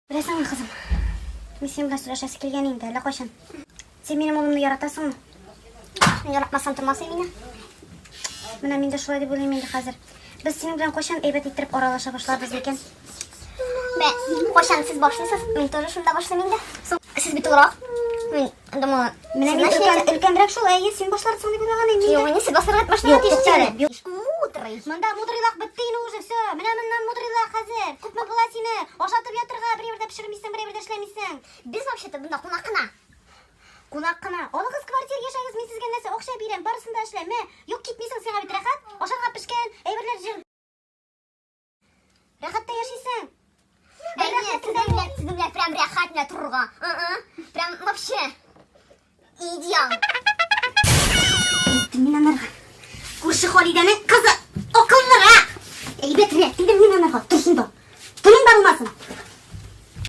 Беләсеңме, кызым, мин синең белән сөйләшәсе килгән инде, әллә кайчан. Син минем улымны яратасыңмы? Яратмасам тормас мине. Менә мин дә шулай дип уйлыйм инде хәзер. Без синең белән кайчан әйбәт иттереп аралаша башларбыз микән? Бә, кайчан сез башлыйсыз, мин тоже шунда башлыйм инде. Сез бит олырак. Мин думала, Менә мин өлкән, өлкәнрәк шул, әйе, син башларсың дип уйлаган идем мин Юк, дә. инде сез башларга башларга Юк, тиеш туктале. әле. Юк. Мудрый. Монда мудрыйлак бетте инде уже, все. Менә моннан мудрыйлак хәзер. Күпме була сине? Ашатып ятырга, бер әйбер дә пешермисең, бер әйбер дә эшләмисең. Без вообще-то монда кунак кына. Кунак кына. Алыгыз квартир, яшәгез, мин сезгә нәрсә акча бирәм, барысын да эшләм. Мә, юк китмисең, сиңа бит рәхәт. Ашарга пешкән, әйберләр җыр. Рәхәт тә яшисең. Әйе, сезнең белән, сезнең белән прям рәхәт менә торырга. Ы-ы, Прям вообще идеал. Әйттем мин анарга. Күрше Халидәнең.